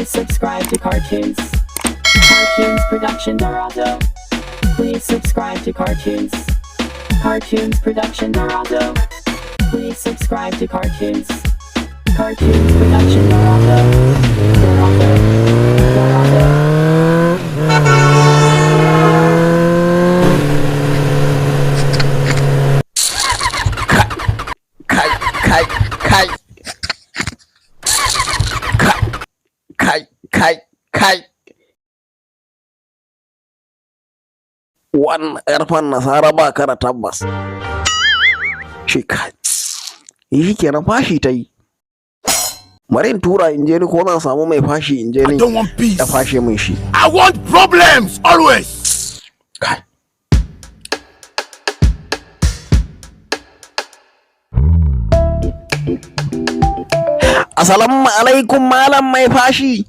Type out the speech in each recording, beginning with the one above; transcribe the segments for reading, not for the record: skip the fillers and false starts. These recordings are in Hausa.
Please subscribe to Cartoons. Cartoons Production Dorado. Please subscribe to Cartoons. Cartoons Production Dorado. Please subscribe to Cartoons. Cartoons Production Dorado. Dorado. Dorado. Kai, kai, kai, kai, kai, kai, kai! Wannan ƙarfen nasara ba ka da tabbas shi. Kai, shi kenan, fashi ta yi. Bari in tura in je ni ko zan samu mai fashi in je I ni don't want peace. ya fashe min shi. I want problems always. Kai. Assalamu alaikum, malam mai fashi.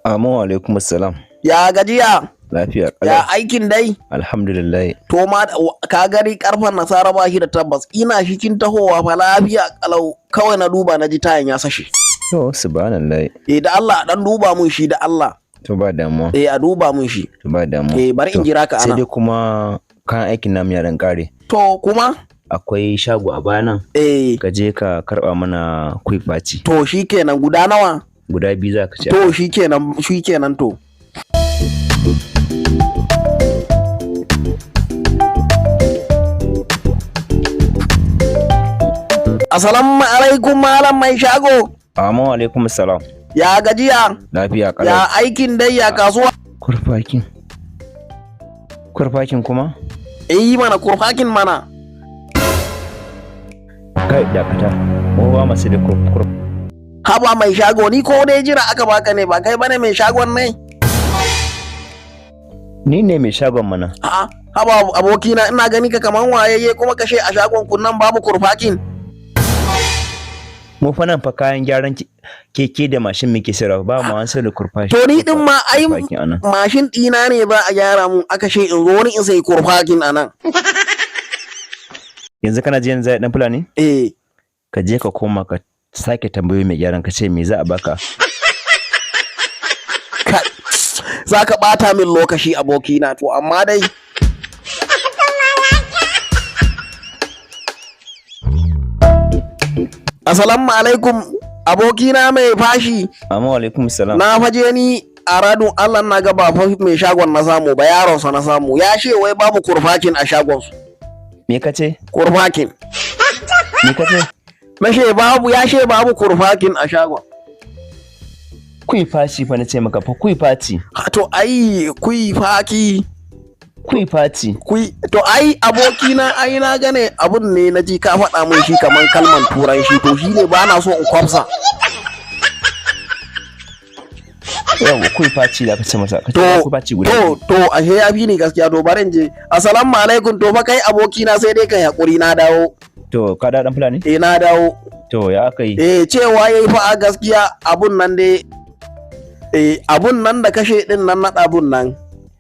Amin, wa alaikum assalam. Ya gajiya? Lafiya Ya kalau. aikin dai? Alhamdulillah. To ma, ka gani karfan nasara ba shi da tabbas. Ina shikin tahowa fa lafiya kalau, kawai na duba na ji tayan ya sashe. To, subhanallah. Eh, da Allah dan duba mun shi, da Allah. To, ba damuwa. Eh, a duba mun shi. To, ba damuwa. Eh, bari in To, jira ka sai ana. dai kuma kayan aikin namu ya dan kare. To kuma? Akwai shago a baya nan. Eh. Ka je ka karba mana kuifaci. To shikenan, guda nawa? Guda biyu za ka ci. To shikenan, shikenan to. Assalamu alaikum, malam mai shago. Amin, wa alaikum assalam. Ya gajiya? Lafiya kalau. Ya aikin dai, ya kasuwa? Kurfakin. Kurfakin kuma? Eh mana, kurfakin mana. Kai, dakata. Mu ba masu da kur. Haba mai shago, ni ko dai jira aka baka ne, ba kai bane mai shagon ne? Ni ne mai shagon mana. A'a, haba abokina, ina gani ka kaman wayayye, kuma kashe a shagon kun nan babu kurfakin. Mu fa nan fa kayan gyaran keke da mashin muke sayarwa, ba mu an sayar da kurfashi. To ni din ma ai Kurfakin anan. mashin ɗina ne ba a gyara mun, aka ce in zo ni in sayi kurfakin anan. Yanzu kana ji yanzu dan Fulani? Eh. Ka je ka koma ka sake tambayo mai gyaran, ka ce me za a baka. Kai, za ka ɓata min lokaci abokina, to amma dai. Assalamu alaikum, abokina mai fashi. Amma alaikum salam. Na faje ni a radun Allah na ga ba fa mai shagon na samu ba, yaronsa na samu. Ya ce wai babu kurfakin a shagon su. Me ka ce? Kurfakin. Me ka ce? Na ce babu, ya ce babu kurfakin a shagon. Kui faci fa na ce maka fa, kui faci. Ha, to ai kui faki. Kui faci. Kui, to ai abokina, ai na gane abun ne, na ji ka faɗa mun shi kaman kalman turanci, to shine ba na so in kwafsa. Yawa, kui faci da ka ce masa. Ka ce To kui faci guda to biyu. To ashe ya fi ni gaskiya, to bari in je. Assalamu alaikum, to fa kai abokina, sai dai kai hakuri, na dawo. To ka da dan Fulani? Eh, na dawo. To ya aka yi? Eh, cewa yayi fa a gaskiya abun nan dai, eh, abun nan da kashe din nan na abun nan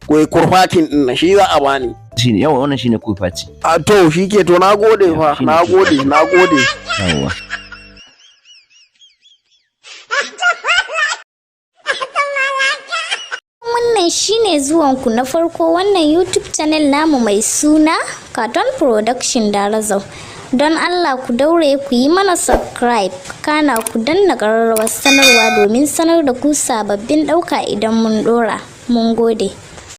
koi kurfakin din nan shi za a bani. Shine, yawa, wannan shine kui faci. A to shike, to na gode fa. Shine. Na gode, na gode. Yawa. Wannan shine zuwanku na farko wannan YouTube channel namu mai suna Cartoon Production Darazau. Don Allah ku daure ku yi mana subscribe, kana ku danna ƙararrawar sanarwa domin sanar da ku sababbin ɗauka idan mun ɗora. Mun gode.